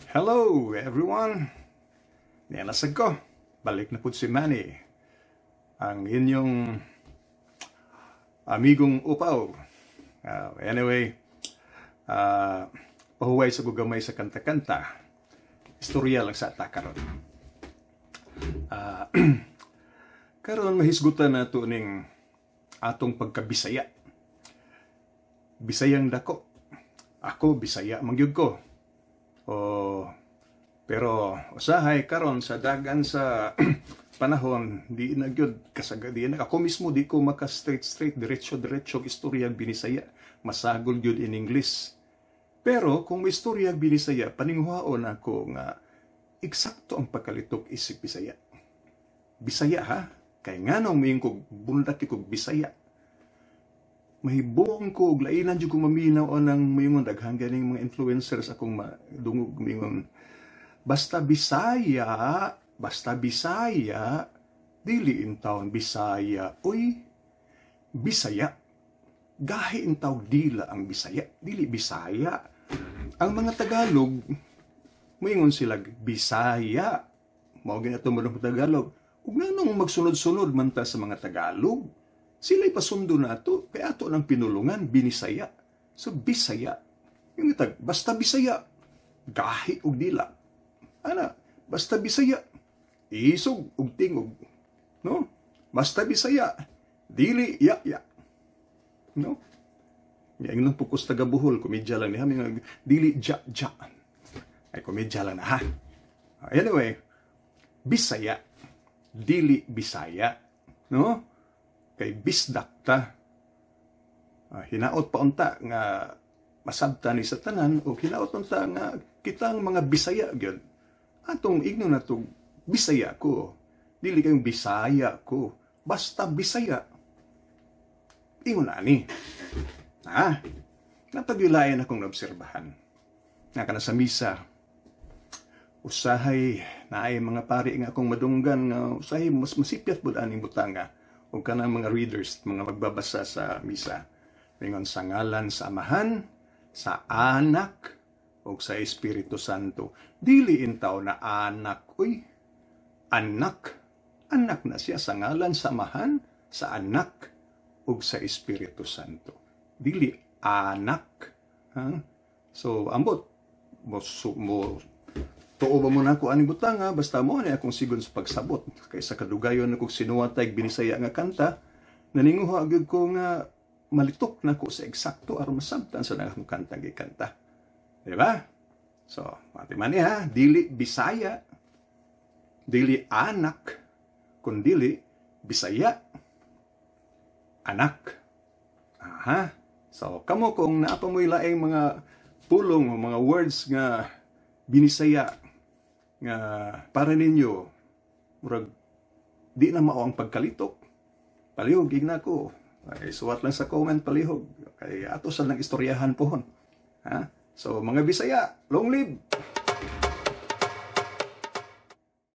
Hello everyone! Niya ko. Balik na po si Manny. Ang inyong amigong upaw. Anyway, pahuway sa gamay sa kanta-kanta. Istorya lang sa ta karon. Karon mahisgutan nato ning atong pagkabisaya. Bisayang dako. Ako, Bisaya man gyud ko. O, pero usahay karon sa dagan sa panahon, di na gyud kasaga, di na ako mismo, di ko maka straight straight, diretso diretso istorya Binisaya, masagol gyud in English. Pero kung may istorya Binisaya, paninguhaon ako nga eksakto ang pagkalitok isip Bisaya. Bisaya ha, kay nganong moingon kog bundak kog Bisaya, mahibong ko og lainan jud ko maminaw anang moingon daghan ganing mga influencers akong madungog moingon, "Basta Bisaya, basta Bisaya." Dili intawon Bisaya, uy, Bisaya. Gahi intaw dila ang Bisaya, dili Bisaya. Ang mga Tagalog, moingon sila Bisaya, mao ginato mo ng Tagalog. Ug nganong magsunod-sunod man ta sa mga Tagalog? Sila'y pasundo na ato, kaya ato ng pinulungan, Binisaya. So, Bisaya. Yung itag, "Basta Bisaya," gahi og dila. Ana, "Basta Bisaya, isog og tingog." No? "Basta Bisaya, dili ya ya." No? Yang nung pukos taga Bohol, komedya lang niya, dili ja ja. Ay, komedya lang na ha. Anyway, Bisaya, dili Bisaya. No? Kay bisdak ta. Hinaot pa unta nga masabta ni sa tanan o hinaot unta nga kitang mga Bisaya gyud atong igno na to, "Bisaya ko," dili kayong "Bisaya ko." Basta Bisaya, ingon ani ha. Napagulayan akong naobserbahan nga kana sa misa, usahay naay mga pari nga akong madunggan nga usahay mas masipyat pud aning butanga o kanang mga readers, mga magbabasa sa misa. Ingon, "Sa ngalan sa Amahan, sa Anak, o sa Espiritu Santo." Dili intaw na anak, uy. Anak. Anak na siya, "Sa ngalan sa Amahan, sa Anak, ug sa Espiritu Santo." Dili anak. Ha? So, ambot, mo tuo ba mo na ako aning butanga, basta mo ni akong sigon sa pagsabot. Kay sa kadugayon akong sinuwatay Binisaya nga kanta, naninguha gyud ko nga malitok na ko sa eksakto aron masabtan sa akong kanta gikanta. Di ba? So, mati man ha, dili Bisaya, dili anak, kundili Bisaya, anak. Aha. So, kamo kung naa pa mo'y laing mga pulong o mga words nga Binisaya nga para ninyo murag di na mao ang pagkalitok, palihog igna ko. Ay, suwat lang sa comment palihog. Kay ato sa nang istoryahan pohon. Ha? So, mga Bisaya, long live!